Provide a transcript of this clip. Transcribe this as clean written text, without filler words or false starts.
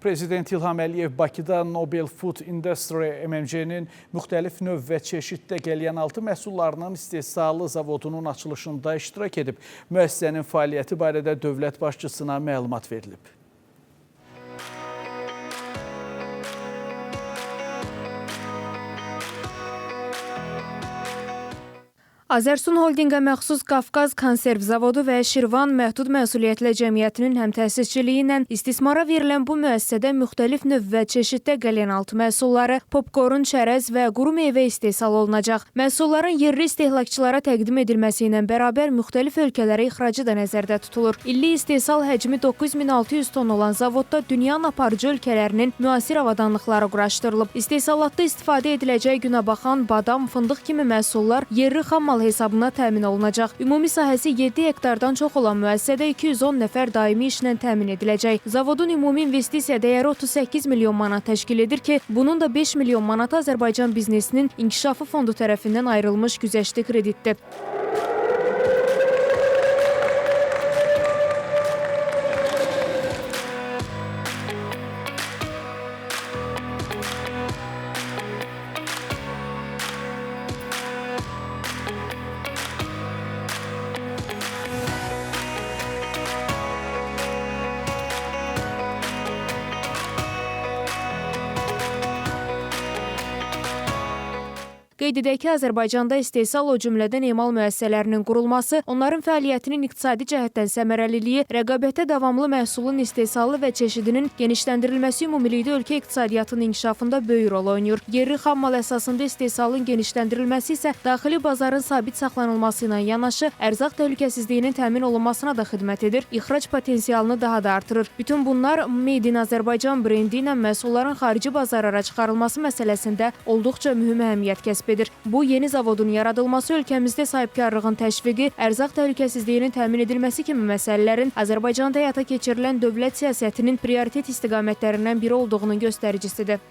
Prezident İlham Əliyev Bakıda Nobel Food Industry MMC-nin müxtəlif növ və çeşiddə qəlyanaltı məhsullarının istehsalı zavodunun açılışında iştirak edib. Müəssisənin fəaliyyəti barədə dövlət başçısına məlumat verilib. Azərsun Holdinqə məxsus Qafqaz Konserv Zavodu və Şirvan Məhdud Məsuliyyətli Cəmiyyətinin həmtəsisçiliyi ilə istismara verilən bu müəssisədə müxtəlif növ və çeşiddə qəlyanaltı məhsulları, popkorn, çərəz və quru meyvə istehsal olunacaq. Məhsulların yerli istehlakçılara təqdim edilməsi ilə bərabər müxtəlif ölkələrə ixracı da nəzərdə tutulur. İllik istehsal həcmi 9600 ton olan zavodda dünyanın aparıcı ölkələrinin müasir avadanlıqları quraşdırılıb. İstehsalatda istifadə ediləcək günəbaxan, badam, fındıq kimi məhsullar yerli xammal hesabına təmin olunacaq. Ümumi sahəsi 7 hektardan çox olan müəssisədə 210 nəfər daimi işlə təmin ediləcək. Zavodun ümumi investisiya dəyəri 38 milyon manat təşkil edir ki, bunun da 5 milyon manatı Azərbaycan biznesinin İnkişafı Fondu tərəfindən ayrılmış güzəştli kreditdir. Qeyd edək ki, Azərbaycanda istehsal, o cümlədən emal müəssisələrinin qurulması, onların fəaliyyətinin iqtisadi cəhətdən səmərəliliyi, rəqabətə davamlı məhsulun istehsalı və çeşidinin genişləndirilməsi ümumilikdə ölkə iqtisadiyyatının inkişafında böyük rol oynayır. Yerli xammal əsasında istehsalın genişləndirilməsi isə daxili bazarın sabit saxlanılması ilə yanaşı ərzaq təhlükəsizliyinin təmin olunmasına da xidmət edir, ixrac potensialını daha da artırır. Bütün bunlar Made in Azərbaycan brendi ilə məhsulların xarici bazarlara çıxarılması məsələsində olduqca mühüm əhəmiyyət kəsb edir. Bu yeni zavodun yaradılması ölkəmizdə sahibkarlığın təşviqi, ərzaq təhlükəsizliyinin təmin edilməsi kimi məsələlərin Azərbaycanda həyata keçirilən dövlət siyasətinin prioritet istiqamətlərindən biri olduğunun göstəricisidir.